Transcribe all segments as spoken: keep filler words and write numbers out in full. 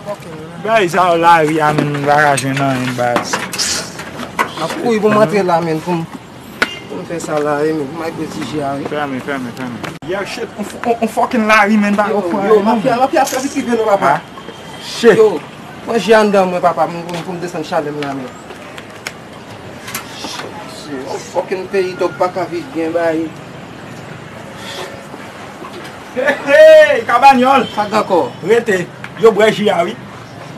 Bagay sa yo lari a, menm, m pa ka jwenn anyen, baz. M ap kouri pou m antre la, menm, pou m, pou m fè sa la, wi, menm, pou m al bwè ti ji a, wi. Fèmen, fèmen, fèmen. Yo, shit, on, on, on fucking lari, menm, pa yo, yo, mafya, mafya, fè vit ki vle non, papa. Ah, shit. Yo, pran ji anndan mwen, papa, pou m, pou m desann chalè m la, menm. Se yon fucking peyi dòg pa ka viv byen, bay. Hey, hey, Kabanyòl! Sa k gen ankò? Rete. Yo bwè ji a, wi.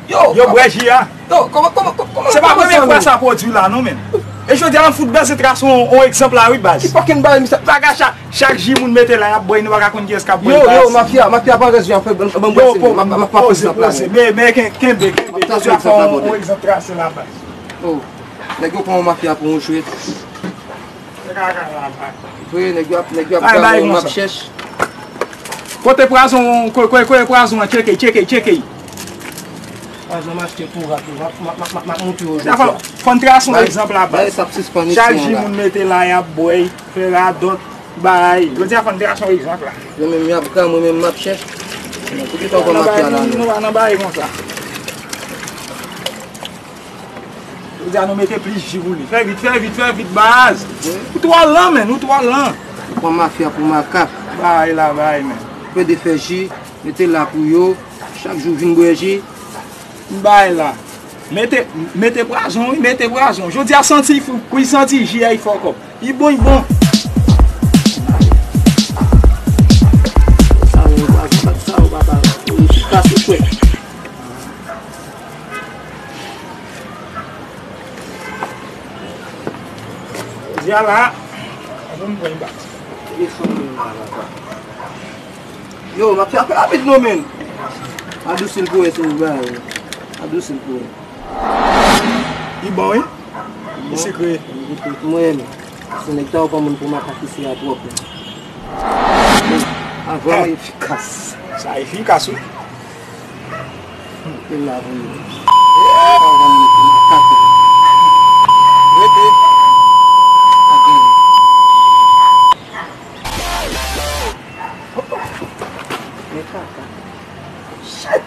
Yo, yo bwè ji a. Yo, kòman, kòman, kòman, kòman, se pa premye fwa sa pwodui la, non, menm. E jodi a, m fout bèze tras on, on egzanp la, wi, baz. Ki fucking bagay, misye? Bagay sa. Chak ji moun mete la, y ap bwè, nou pa ka konn kiyès k ap bwè. Yo, yo, mafya, mafya pa rezon, fè ban m bwè, m ap, m ap pase egzanp la, men. Men, men, ken-, kenbe, kenbe. Jodi a fè yon, yon egzanp trase la, baz. Oh, nèg yo pran yon mafya pou yon jwèt. Se kaka la, baz. Vre, nèg yo ap, nèg yo ap gade, m ap chèch. Kote pwazon, ko-, ko-, kote pwazon an, tcheke, tcheke, tcheke. Pwazon m achte pou rat yo, m ap, m ap, m ap, m ap, m ap montre yo jodi a. Fò n trase yon egzanp la, baz. Chak ji moun mete la, y ap bwè, fè radòt. Bay, jodi a fò n te al fè yon egzanp la. Yo menm y ap gade, mwen menm m ap chèche. Pou ki tan w pran mafya la menm? Nou pa nan bagay konsa. Jodi a nou mete plis ji pou li. Fè vit, fè vit, fè vit, baz. Ou twò lan, menm, ou twò lan. Ou pran mafya pou makak. Bay la, bay, menm. Plede fè ji, mete la pou yo. Chak jou vin bwè ji. M bay la. Mete, mete pwazon, wi, mete pwazon. Jodi a santi fou, wi, santi ji a, i fòkòp. I bon, i bon. Sa yo, pwazon, sa yo, papa. Wi, kase kwè. Jodi a la, a bon pwen ba. Telefòn mwen la, papa. Yo, m ap fè apèl rapid non, menn. Adousi l pou wè si w bay. Adousi l pou wè. Li bon, wi. Li bon. Li sikre. Mwen, se nèg ta yo pran moun pou makak isi a twòp, menn. Avan efikas. Sa efikas, wi. Li la pou nou. Sa pran moun pou makak. Rete. Ok. Men kaka. Shit!